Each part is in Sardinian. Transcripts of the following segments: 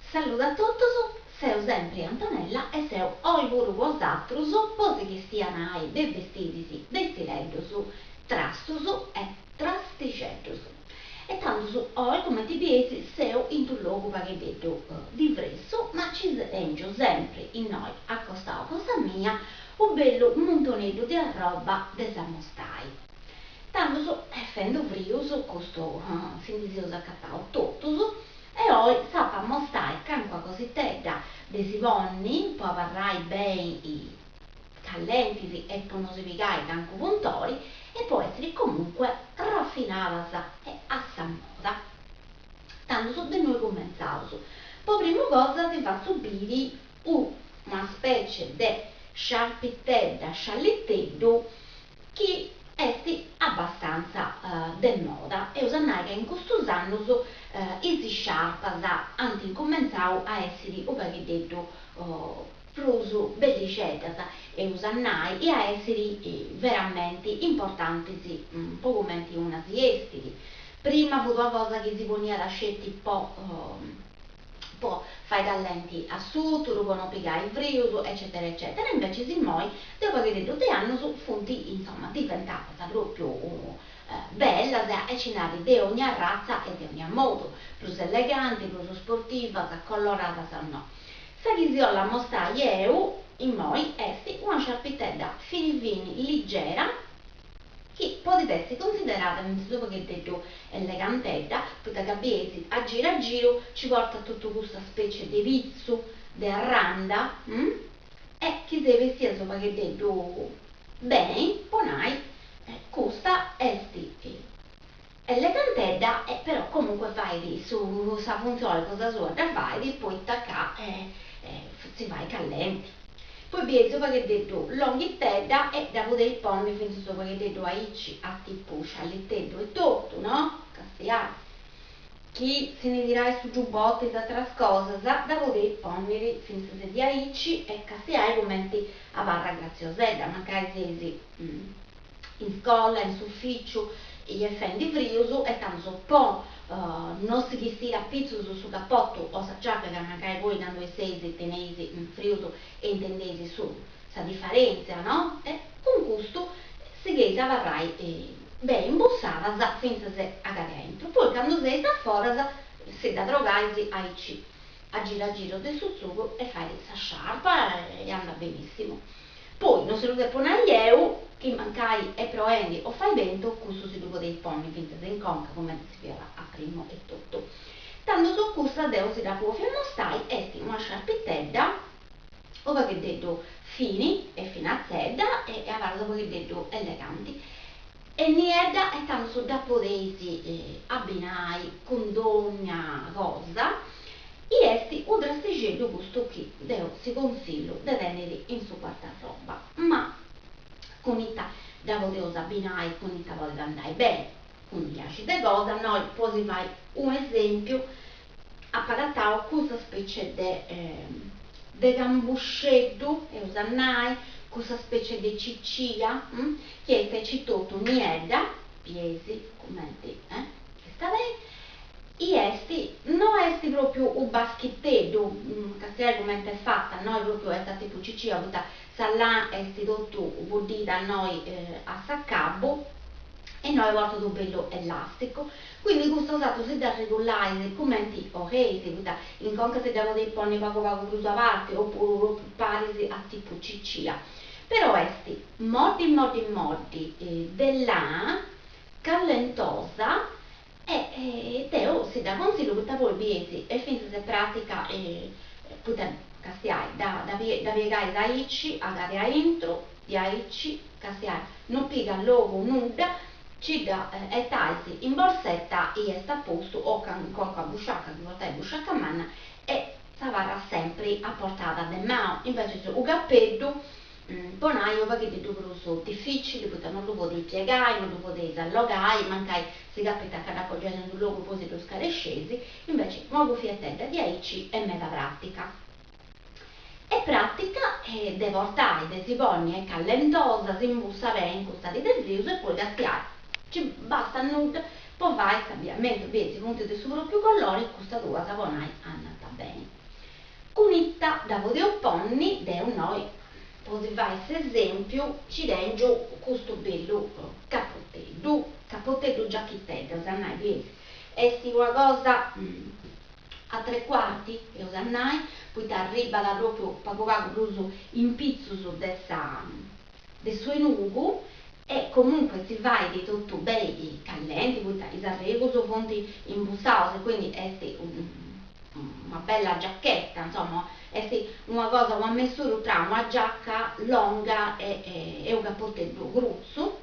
Saludu a totus, seu sempri Antonella e seu oi puru cun bosatrus po si chistionai de bestiris, bestireddus, trastus e trastixeddus. E tandus oi cumenti bieis seu in d'unu logu pagheddeddu divressu ma ci tengiu sempri innoi a costau cosa mia u bellu muntoneddu de arroba de s'amostai. Tandus est fendu frius, custu si ndi seus acataus totus, e oi s'apu a amostai calincuna cositedda de si ponni po abarrai beni callentis e po no si pigai cancu puntori e po essiri comunque rafinadas e a sa moda. Tandus de innui cumentzaus. Po primu cosa si fatzu biri una specie de sciarpitedda, scialliteddu, chi est abbastanza de moda, eus a nai ca in custus annus is sciarpas ant incumentzau a essiri u' pagheddeddu prus bellixeddas, eus a nai, e a essiri veramenti importantis po cumenti una si 'estit. Prima fut una cosa chi si poniat sceti po po fai callenti a s'ùturu, po no pigai frius, eccetera eccetera, invecis immoi de u' paghededdu de annus funt insoma diventadas propriu bellas e ci nd'at de ogna arratza e de ogna modu, prus eleganti, prus sportivas, coloradas o no. Sa chi si 'ollu ammostai 'eu immoi est una sciarpitedda fini fini, ligera, chi podit essi cunsiderada fintzas u' pagheddeddu elegantedda, poita ca bieis a giru a giru ci portat totu custa specie de pitzu de arranda e chi seis bestias u' pagheddeddu beni, po nai, custa est elegantedda e però comunque fait su sa funtzioni cosa sua dda fait poita ca si fait callenti. Poi bieis u' pagheddeddu longhitedda e dda podeis ponni fintzas u' pagheddeddu aici a tipu scialliteddu etotu, no? Castiai. Chi si ndi tirais su giubotu e is ateras cosas, dda podeis ponniri fintzas diaici e castiai cumenti abarrat gratziosedda, mancai seis in scola, in s'uficiu i est fendi frius e tandus po no si chistiri apitzus su capotu o sa giaca ca mancai poi candu esseis teneis frius e intendeis su sa difarentzia no e cun custu sigheis a abarrai beni imbussadas fintzas a cadi aintru poi candu seis a foras si dda trogais aici a giru a giru de su tzugu e fait sa sciarpa e andat benissimu. Poi, no si ddu depu nai 'eu, chi mancai est proendi o fait bentu, custu si ddu podeis ponni fintzas in conca, cumenti si fiat a primu etotu. Tandus custa deu si dd'apu 'òfiu ammostai, est una sciarpitedda u' pagheddeddu fini e finatzedda e abarrat u' pagheddeddu eleganti. Est niedda e tandus dda podeis abbinai cun dogna cosa I est u' trastixeddu custu chi deu si consillu de tenniri in su guardarroba, ma cun ita dda podeus abbinai, cun ita podit andai beni, cun diaxi de cosa, innoi po si fai un'esempiu apu agatau custa specie de de cambusceddu, eus a nai, custa specie de cicia, chi est aici totu niedda, bieis cumenti est beni, I est, no est propriu u baschiteddu, castiai cumenti est fata, innoi propriu est a tipu cicia poita sa lana est totu buddida innoi a s'acabu e innoi portat u bellu elasticu, quindi custa 'osatrus si dd'arregulais cumenti 'oleis, poita in conca si dda podeis ponni pagu pagu prus a parti opuru propriu paris a tipu cicia, però est moddi moddi moddi de lana, callentosa E deu si dda consillu poita poi bieis est fintzas e pratica poita castiai dda dda piegais aici a cadi aintru diaici castiai no pigat logu nudda ci dda 'etais in borsetta i est a postu o in calincuna busciaca chi portais busciaca manna e s'abarrat sempri a portada de manu invecias u' capeddu Po nai u' pagheddeddu prus dificili poita non ddu podeis piegai, non ddu podeis allogai, mancai si capitat ca dd'apogiais in unu logu poi si ddu scaresceis, inveci una cufietedda diaici est meda pratica. Est pratica de portai, de si ponni, est callentosa, si imbussat beni in custa dì de frius e poi castiai, nci bastat nudda po fai s'abiamentu, bieis, funt de su propriu colori, custas duas po nai andant beni. dda podeus ponni deu innoi po si fai s'esempiu nci tengiu custu bellu capoteddu, capoteddu giachitedda eus a nai bieis, est una cosa a tre quarti eus a nai, poita arribat propriu pagu pagu prus in pitzus de sa de su 'enugu e comunque si fait totu beni callenti poita is arregus funt imbustaus e quindi est una bella giachetta, insoma, est una cosa, unu ammesturu tra una giacca longa e e unu capoteddu crutzu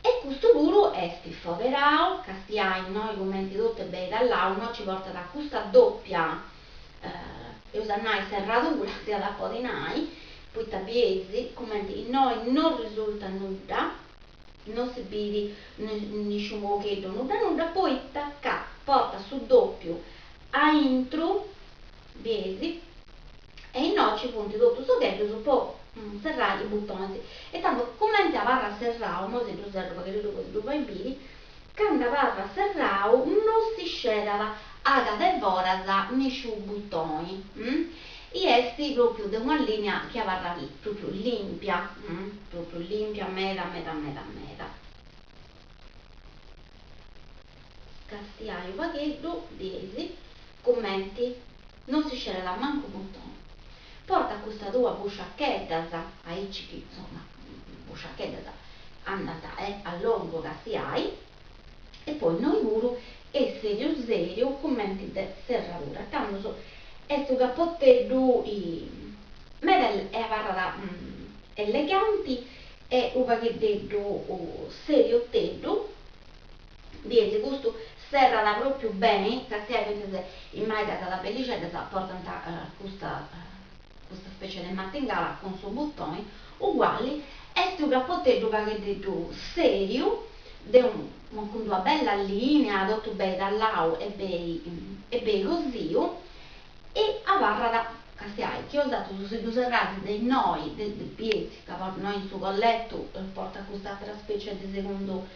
E custu puru est foderau, castiai innoi cumenti totu est beni tallau, no ci portat custa doppia eus a nai serradura, si iat a podi nai, poita bieis cumenti innoi no risultat nudda, no si bit nisciunu ocheddu nudda nudda, poita ca portat su doppiu aintru, bieis, e innoi ci funt totus is ocheddus po serrai is butonis, e tandu cumenti abarrat serrau, imoi si ddu serru pagheddeddu po si ddu fai biri, Candu abarrat serrau no si scedat a de foras nisciunu butoni, i est propriu de una linea chi abarrat propriu limpia, propriu limpia meda meda meda meda. Castiai u' pagheddu, bieis, cumenti no si scedat mancu butoni. Portat custas duas busciacheddas, aici chi, insoma, busciacheddas andant a longu castiai, e poi innoi puru est seriu seriu cumenti de serradura, tandus est unu capoteddu meda e abarrat eleganti e unu pagheddeddu serioteddu, bieis custu serrat propriu beni, castiai finzas is maigas bellixeddas portant custa custa specie de martingala cun su butoni uguali, est unu capoteddu pagheddeddu seriu de unu cun d'una bella linea totu beni tallau e beni e beni cosiu e abarrat, castiai, chi 'osatrus si ddu serrais de innoi de bieis ca innoi in su colletu portat cust'atera specie de segundu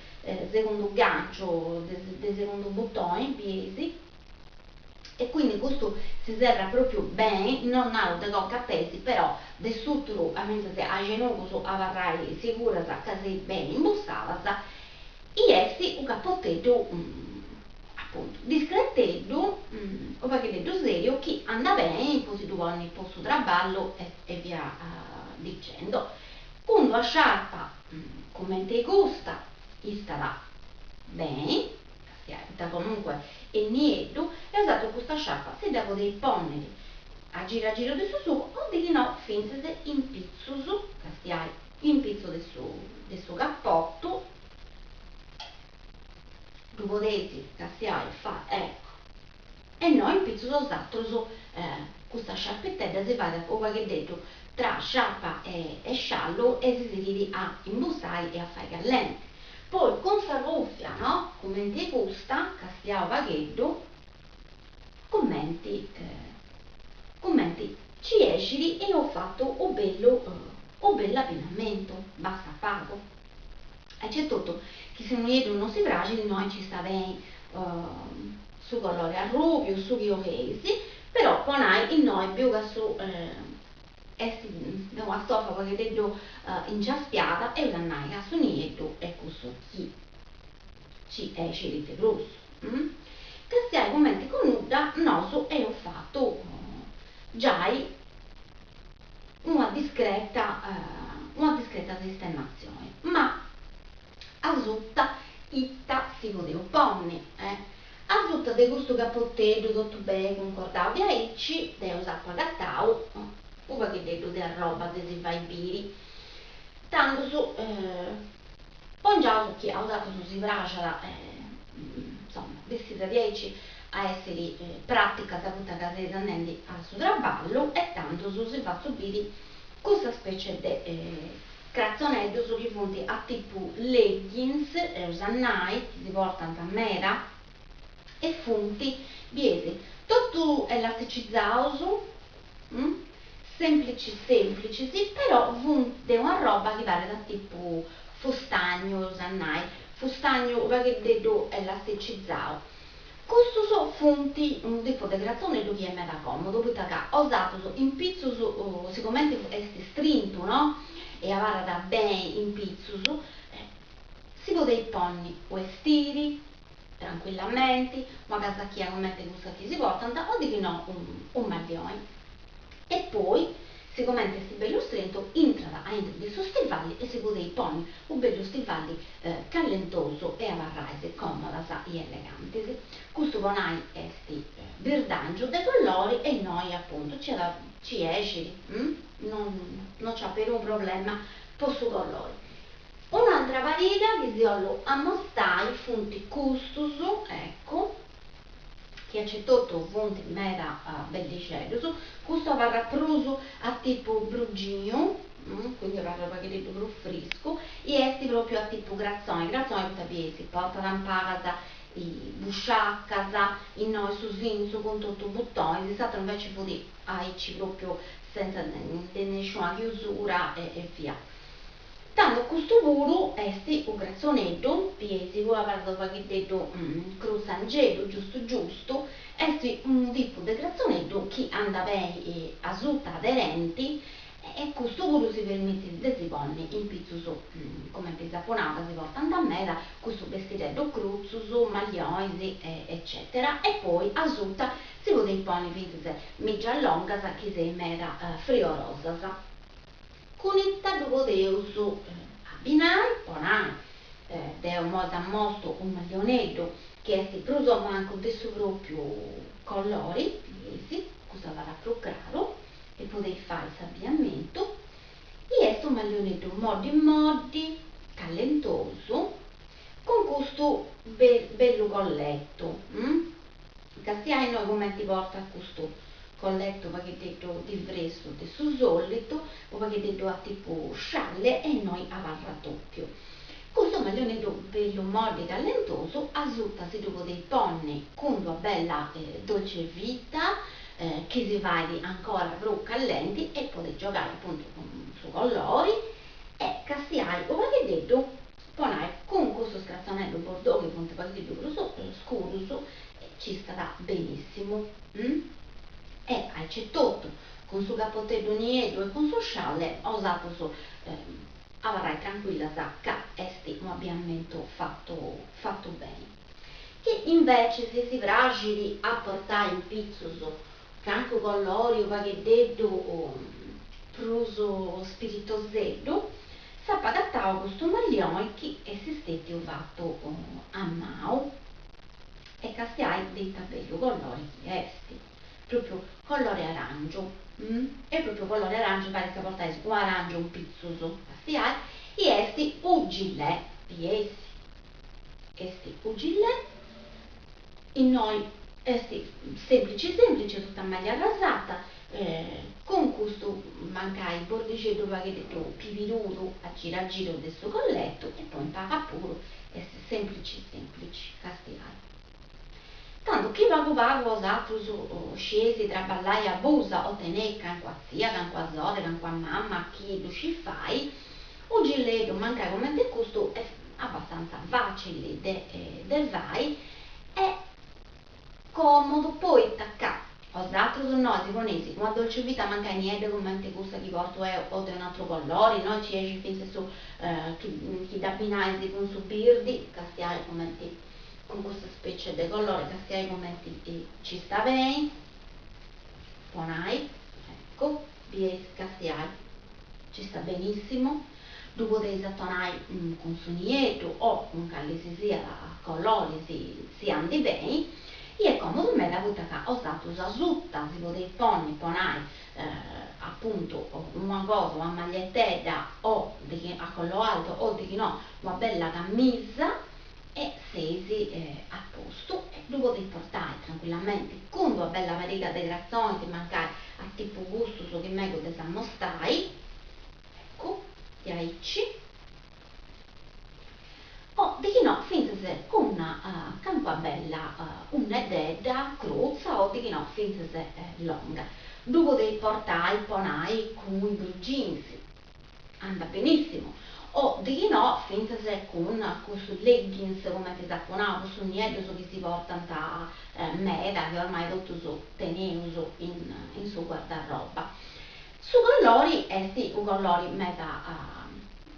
segundu ganciu de segundu butoni, bieis E quindi custu si serrat propriu beni, non naru de conca a peis, però de s'uturu finzas a genugus abarrai siguras ca seis beni imbustadas, i est unu capoteddu apuntu discreteddu, unu pagheddeddu seriu chi andat beni po si ddu ponni po su traballu e via dicendo. Cun d'una sciarpa cumenti custa istat beni. Castiai, poita comunque est nieddu, e 'osatrus custa sciarpa si dda podeis ponniri a giru a giru de su tzugu o dichinò fintzas in pitzus, castiai, in pitzus de su de su capotu, ddu podeis castiai fai, ecco, e no in pitzus 'osatrus custa sciarpitedda si fait unu pagheddeddu tra sciarpa e sciallu e si sighit a imbustai e a fai callenti. Poi cun sa cuffia, no, cumenti custa, castiau pagheddu, cumenti cumenti ci 'escit e eus fatu u bellu u bellu abbinamentu, bastat pagu. Aici etotu chi su nieddu non si praxit innoi nci sta beni su colori arrubiu, su chi 'oleis, però po nai innoi biu ca su est de una stofa u' pagheddeddu inciaspiada, eus a nai ca su nieddu est cussu chi ci 'escit de prus. Castiai cumenti cun nudda nosu eus fatu giai una discreta una discreta sistematzioni, ma asuta ita si podeus ponni, eh? Asuta de custu capoteddu totu beni cuncordau de aici, deu s'apu agatau u' pagheddeddu de arroba de si fai biri. Tandus pongiaus chi a 'osatrus si praxat, insoma, bessidas diaici a essiri praticas poita ca seis andendi a su traballu e tandus si fatzu biri custa specie de cratzoneddus chi funt a tipu leggings, eus a nai, chi si portant meda e funt, bieis, totu elasticizaus, semplicis semplicis, però funt de un'arroba chi parit a tipu fustagnu, eus a nai, fustagnu u' pagheddeddu elasticizau. Custus funt unu tipu de cratzoneddu chi est meda còmodu, poita ca osatrus in pitzus, sigumenti est strintu, no, e abarrat beni in pitzus, si podit ponni u' 'estiri, trancuillamenti, una casachia cumenti cussa chi si portant o dighinò unu mallioni. E poi, sigumenti est bellu strintu, intrat aintru de su stivali e si podit ponni u' bellu stivali callentosu e abarrais còmodas i elegantis. Custu po nai est birdangiu de collori e innoi apuntu ci at ci 'exit, non non nc'at perunu problema po su collori. Un'antra pariga chi si 'ollu ammostai funt custus, eccu, chi acetotu funt meda bellixeddus, custu abarrat prus a tipu bruginu, quindi abarrat u' paghededdu prus friscu, i est propriu a tipu cratzoni, cratzoni poita bieis si portat in palas is busciacas, innoi su sintzu cun totu butonis, s'aturu inveci fut aici propriu senza de nisciuna chiusura e via. Tando custu puru est u' cratzoneddu, bieis puru abarrat u' pagheddeddu crutzangeddu, giustu giustu, est unu tipu de cratzoneddu chi andat beni asuta aderenti e custu puru si permitit de si ponni in pitzus, cumenti s'apu nau ca si portant meda, custu bestireddu crutzus, mallionis eccetera e poi asuta si podit ponni fintzas mìgias longas chi seis meda friorosas. Cun ita ddu podeus abbinai, po nai, deu imoi s'ammostu unu mallioneddu chi est prus o mancu de su propriu colori, bieis, custu abarrat prus craru e podeis fai s'abbiamentu, i est unu mallioneddu moddi moddi, callentosu, cun custu bellu collettu, Castiai innoi cumenti portat custu collettu u' pagheddeddu divressu de su solitu, u' pagheddeddu a tipu scialle e innoi abarrat doppiu. Custu mallioneddu bellu moddi callentosu asuta si ddu podeis ponni cun d'una bella dolce vita chi si fait ancora prus callenti e podeis giogai apuntu cun su collori e castiai u' pagheddeddu Po nai, cun custus cratzoneddus bordò chi funt u' pagheddu prus scurus, ci istat benissimu. E aici etotu, cun su capoteddu nieddu e cun su scialle, 'osatrus abarrai trancuillas ca est unu abbiamentu fatu fatu beni. Chi invecis si praxit a portai in pitzus cancu collori u' pagheddeddu prus spiritoseddu, S'apu agatau custu mallioni chi est stetiu fatu a mau e castiai de ita bellu collori chi est, propriu collori arangiu, est propriu collori arangiu parit ca portais u' arangiu in pitzus, castiai, i est u' gilet, bieis, est u' gilet, innoi est semplici semplici totu a maglia rasata, Cun custu mancai bordixeddu u' pagheddeddu pibirudu a giru a giru de su colletu e poi in palas puru est semplici semplici, castiai. Tandu chi pagu pagu 'osatrus scieis traballai a busa o teneis calincuna tzia, calincuna sorri, calincuna mamma chi ddu scit fai, u' gileddu mancai cumenti custu est abbastanza facili de de fai e Còmodu poita ca 'osatrus innoi si poneis una dolce vita mancai niedda cumenti cussa chi portu 'eu o de un'atru collori, innoi ci 'exit fintzas su chi chi dd'abbinais cun su birdi, castiai cumenti cun custa specie de collori, castiai cumenti ci sta beni, po nai, eccu, bieis, castiai, ci sta benissimu. Ddu podeis atonai cun su nieddu o cun cali si siat colori si si andit beni, i est còmodu meda poita ca 'osatrus asuta si podeis ponni po nai apuntu una cosa, una magliettedda o a collo alto o dighinò una bella camisa e seis a postu e ddu podeis portai trancuillamenti cun d'una bella pariga de cratzonis mancai a tipu custus chi megu de s'ammostai Eccu, diaici. O dighinò fintzas cun calincuna bella 'unneddedda crutza o dighinò fintzas longa. Ddu podeis portai po nai cun is blue jeans, andat benissimu. O deghinò fintzas cun cussus leggings, cumenti s'apu nau, cussus nieddus chi si portant meda, chi ormai totus teneus in su guardarroba. Su collori est u' collori meda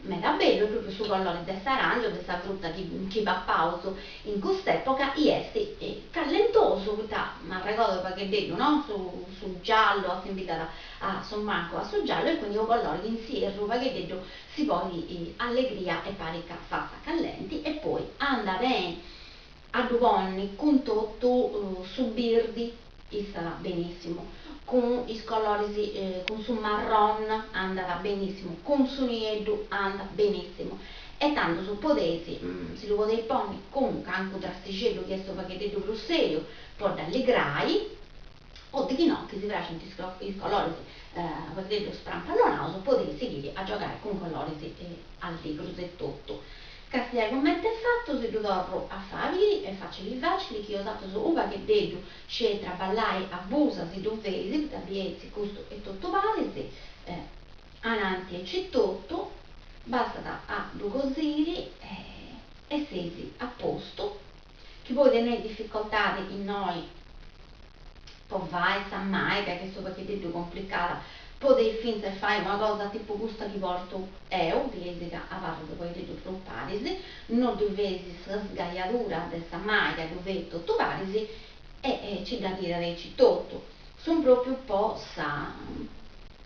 meda bellu, est propriu su collori de s'arangiu, de sa fruta chi chi papaus in cust'epoca i est callentosu, poita m'arregodat u' pagheddeddu no su su giallu, assimbillat a su mancu a su giallu e quindi u' collori chi in s'ierru u' pagheddeddu si ponit allegria e parit ca fatzat callenti e poi andat beni a ddu ponni cun totu su birdi, istat benissimu, cun is coloris, cun su marron andat benissimu, cun su nieddu andat benissimu e tandus podeis, si ddu podeis ponni cun cancu trastixeddu chi est u' pagheddeddu prus seriu po dd'alligrai, o deghinò chi si praxint is coloris u' pagheddeddu sprampallonaus podeis sighiri a giogai cun coloris alligrus e totu. Castiai cumenti est fatu, si ddu torru a fai biri, est facili facili, chi 'osatrus u' pagheddeddu scieis traballai a busa si ddu feis, poita bieis custu e totu paris, ananti aici totu, bastat a ddu cosiri e seis a postu. Chi poi teneis dificoltadi innoi po fai sa maiga chi est u' pagheddeddu complicada, podeis fintzas fai una cosa tipu custa chi portu 'eu, bieis ca abarrat u' pagheddeddu prus paris, no ddu feis sa sgaiadura de sa maiga, ddu feis totu paris e ci dda tirat aici totu. Sunt propriu po sa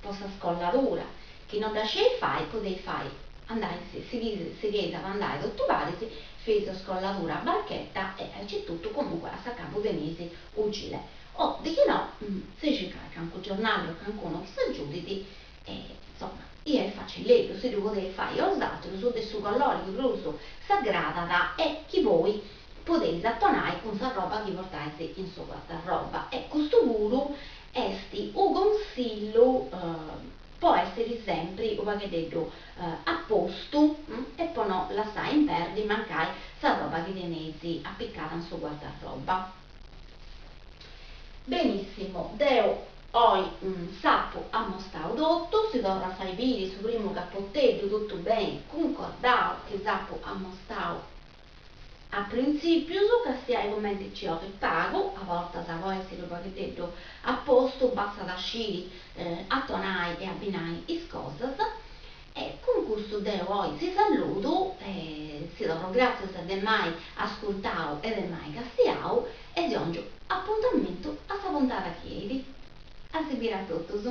po sa scolladura, chi no dda scieis fai podeis fai andai sigheis sigheis a andai totu paris, feis sa scolladura a barchetta e aici totu comunque a s'acabu teneis u' gilet o deghinò si circai cancu giornali o cancunu chi s'agiudit e insoma i est facileddu si ddu podeis fai 'osatrus de su colori chi prus s'agradat e chi poi podeis atonai cun sa roba chi portais in su guardarroba e custu puru est u' consillu po essiri sempri u' pagheddeddu a postu e po no lassai in perdi mancai sa roba chi teneis apicada in su guardarroba. Benissimu, deu oi s'apu amostau totu, si torru a fai biri su primu capoteddu totu beni cuncordau chi s'apu amostau A printzìpius, castiai cumenti ci 'olit pagu, a bortas po èssiri unu pagheddeddu a postu bastat a sciri atonai e abbinai is cosas. E cun custu deu oi si salludu e si torru gràtzias de m'ai ascurtau e de m'ai castiau e si 'ongiu apuntamentu a sa puntada chi 'enit. A si biri a totus.